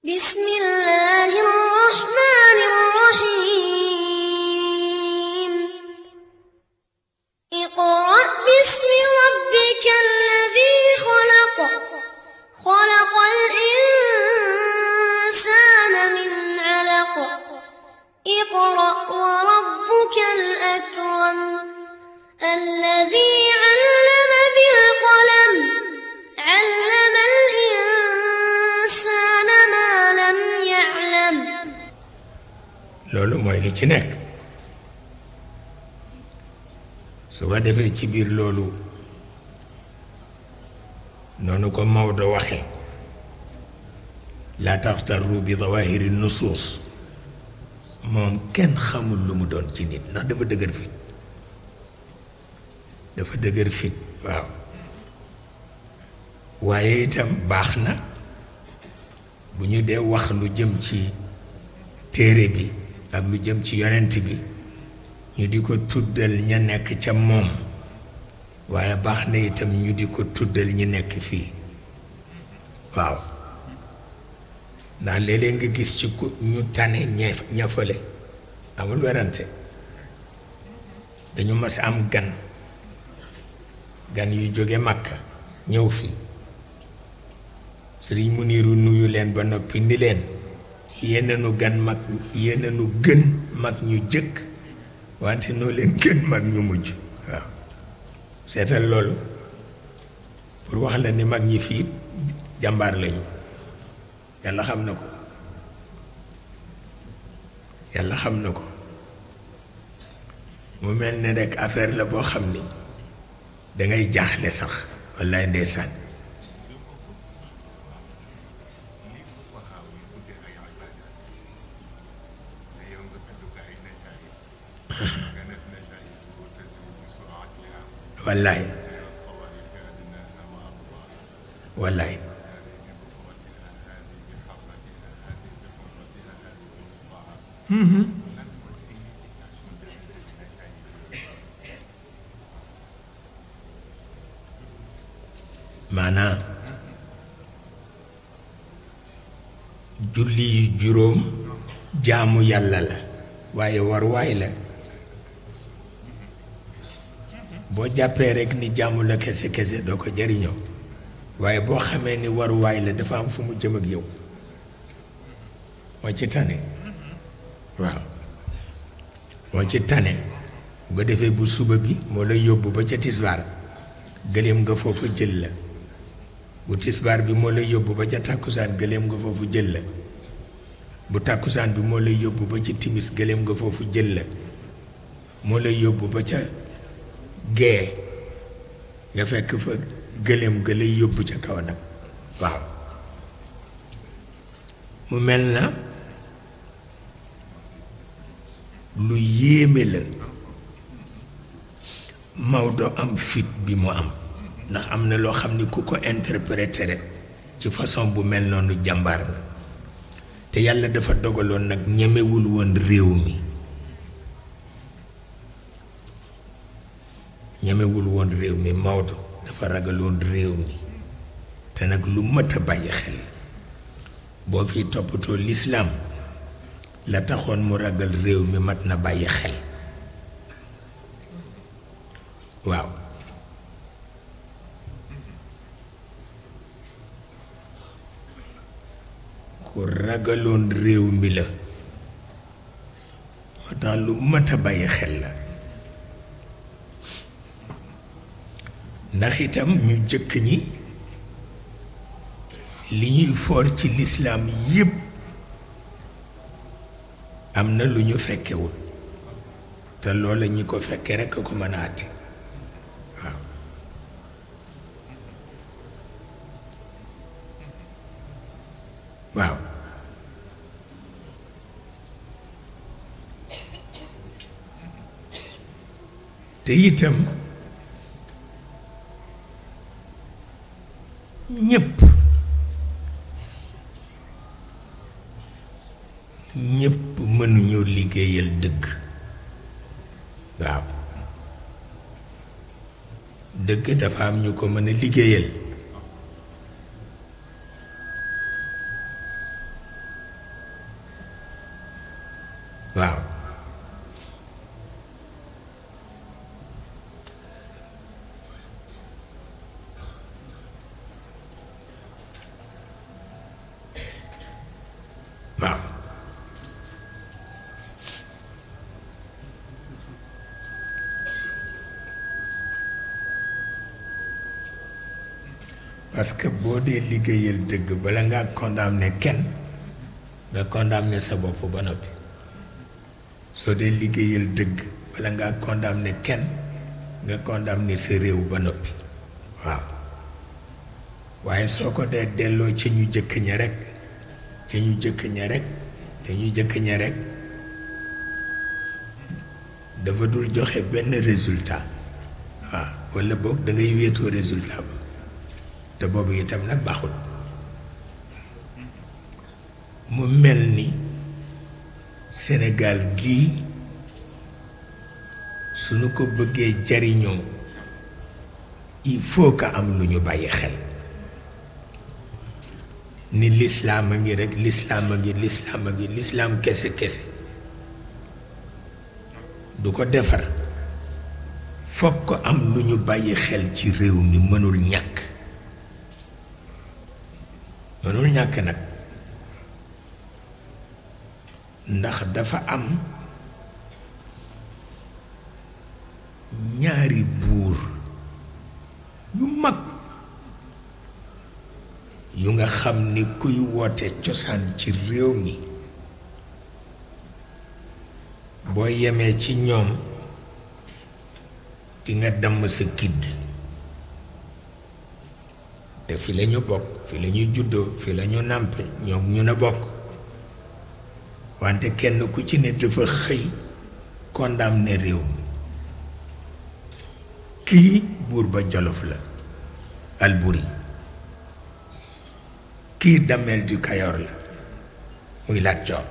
بسم الله الرحمن الرحيم اقرأ باسم ربك الذي خلق خلق الإنسان من علق اقرأ وربك الأكرم الذي علم بالقلم علم الإنسان ما لم يعلم loolu mooy li ci nekk su ko defee ci biir loolu noonu ko Maodo waxee laa taxtarru bi zawahiri nusuus moom kenn xamul lu mu doon ci nit ndax dafa dëgër fit waaw waaye itam baax na bu ñu dee wax lu jëm ci téere bi ak lu jëm ci yonent bi ñu di ko tuddal ña nekk ca moom waaye baax na itam ñu di ko tuddal ñi nekk fii waaw ndax léeg-léeg nga gis ci ku ñu tane ña fële amul werante dañu mas am gan yu jóge Makka ñëw fi Sëriñ Muniru nuyu leen ba noppi ni leen yéen nu gan mag yéen nu gën mag ñu jëkk wante noo leen gën mag ñu mujj waaw seetal loolu pour wax la ni mag ñi fii jàmbaar lañu yàlla xam na ko mu mel ni rekk affaire la boo xam ni dangay jaaxle sax wallaay ndeysaan wallaay wallaay maanaam julli yu juróom jaamu yàlla la waaye war waay la boo jàppee rekk ni jaamu la kese kese doo ko jariñoo waaye boo xamee ni waruwaay la dafa am fu mu jëm ak yow moo ci tane waaw moo ci tane bu ko defee bu suba bi moo lay yóbbu ba ca tisbaar gëléem nga foofu jël la bu tisbaar bi moo lay yóbbu ba ca tàkkusaan gëléem nga foofu jël la bu tàkkusaan bi moo lay yóbbu ba ci timis gëléem nga foofu jël la moo lay yóbbu ba ca gee nga fekk fa gëléem ga lay yóbbu ca kaw nag waaw mu mel na lu yéeme la Maodo am fit bi mu am ndax am na loo xam ni ku ko interpréter rek ci façon bu mel noonu jàmbaar na te yàlla dafa dogaloon nag ñemewul woon réew mi Maodo dafa ragaloon réew mi te nag lu mat a bàyyi xel boo fi toppatoo lislaam la taxoon mu ragal réew mi mat na bàyyi xel waaw ku ragaloon réew mi la moo tax lu mat a bàyyi xel la ndax itam ñu jëkk ñi li ñuy foor ci lislaam yépp am na lu ñu fekkewul te loola ñi ko fekke rekk a ko mën a àtte waaw waaw te itam ñépp mënuñoo liggéeyal dëgg waaw dëgg dafa am ñu ko mën a liggéeyal waaw waaw parce que boo dee liggéeyal dëgg bala ngaa condamné kenn nga condamné sa bopp ba noppi soo dee liggéeyal dëgg bala ngaa condamné kenn nga condamné sa réew ba noppi waaw waaye soo ko dee delloo ci ñu jëkk ña rek ci ñu jëkk ña rek te ñu jëkk ña rek dafa dul joxe benn résultat waaw walla boog da ngay wéetoo résultat ba te boobu itam nag baaxul mu mel ni Sénégal gii suñu ko bëggee jariñoo il faut que am lu ñu bàyyi xel ni lislaam a ngi rek lislaam a ngi lislaam a ngi lislaam kese kese du ko defar foog ko am lu ñu bàyyi xel ci réew mi mënul ñàkk mënul ñàkk nag ndax dafa am ñaari buur yu mag yu nga xam ni kuy woote cosaan ci réew mi boo yemee ci ñoom di nga damm sa kidd te fi la ñu bokk fi la ñu juddoo fi la ñu nàmpe ñoom ñu na bokk wante kenn ku ci ne dafa xëy condamné réew mi kii buur ba Jolof la Alburi kii Damel du Kayor la muy Lat Joor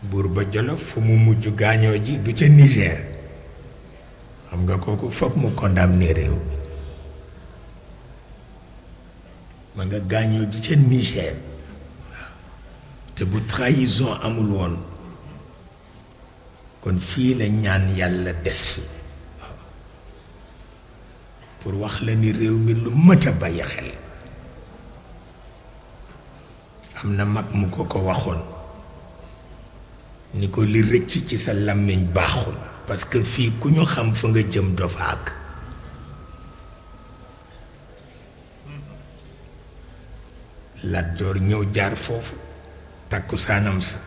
buur ba Jolof fu mu mujj gaañoo ji du ca Niger xam nga kooku foog mu condamné réew mi ma nga gaañoo ji ca Niger waaw te bu trahison amul woon kon fii la ñaan yàlla des fi waaw pour wax la ni réew mi lu mët a bàyyi xel am na mag mu ko waxoon ni ko li rëcc ci sa làmmiñ baaxul parce que fii ku ñu xam fa nga jëm doo fa àgg Lat Joor ñëw jaar foofu takku saanam sa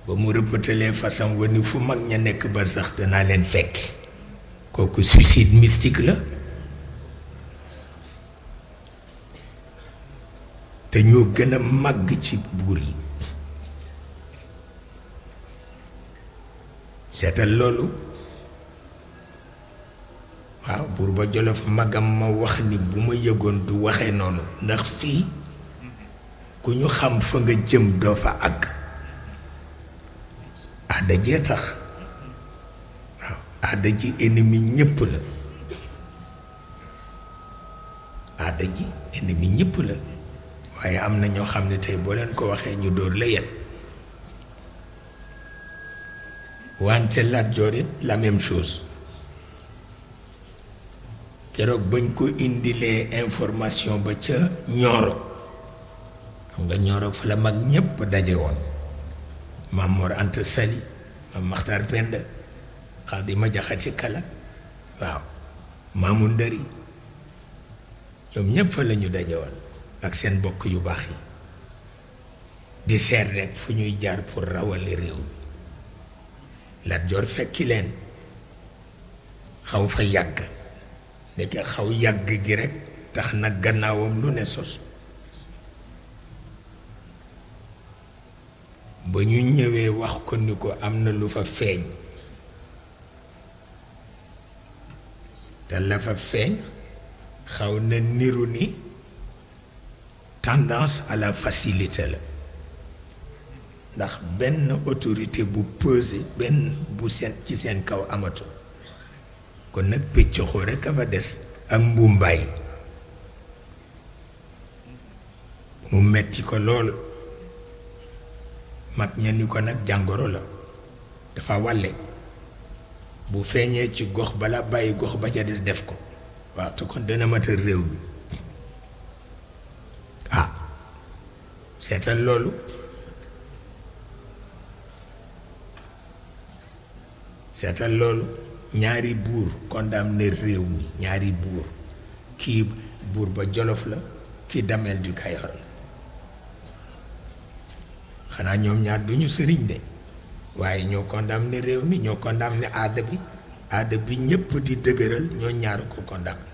ba mu rëppatalee fasam wa ni fu mag ña nekk ba sax danaa leen fekk kooku suicide mystique la te ñoo gën a màgg ci buur yi seetal loolu waaw buur ba Jolof magam ma wax ni bu ma yëgoon du waxe noonu ndax fii ku ñu xam fa nga jëm doo fa àgg aada jee tax waaw aada ji ennemi ñépp la aada ji ennemi ñépp la waaye am na ñoo xam ne tey boo leen ko waxee ñu dóor la yet wante Lat Joor it la même chose keroog bañ ko indilee information ba ca Ñooro xam nga Ñooro fa la mag ñépp daje woon Maam Mor Anta Sali Maam Maxtar Penda Xaadima Jaxate Kala waaw Maamu Ndari ñoom ñépp fa la ñu daje woon ak seen bokk yu baax yi di seet rekk fu ñuy jaar pour rawale réew mi Lat Joor fekki leen xaw fa yàgg ndeke xaw yàgg gi rekk tax na gannaawam lu ne sos ba ñu ñëwee wax ko ni ko am na lu fa feeñ te la fa feeñ xaw na niru ni tendance à la facilité la ndax benn autorité bu pesé benn bu seen ci seen kaw amatu kon nag pëccoxoo rekk a fa des ak mbumbaay mu metti ko lool mag ña ni ko nag jàngoro la dafa wàlle bu feeñee ci gox bala bàyyi gox ba ca des def ko waaw te kon dana matal réew bi ah seetal loolu seetal loolu ñaari buur condamné réew mi ñaari buur kii buur ba Jolof la kii Damel du Kayor la xanaa ñoom ñaar duñu sëriñ de waaye ñoo condamné réew mi ñoo condamné aada bi ñépp di dëgëral ñoo ñaar ko condamné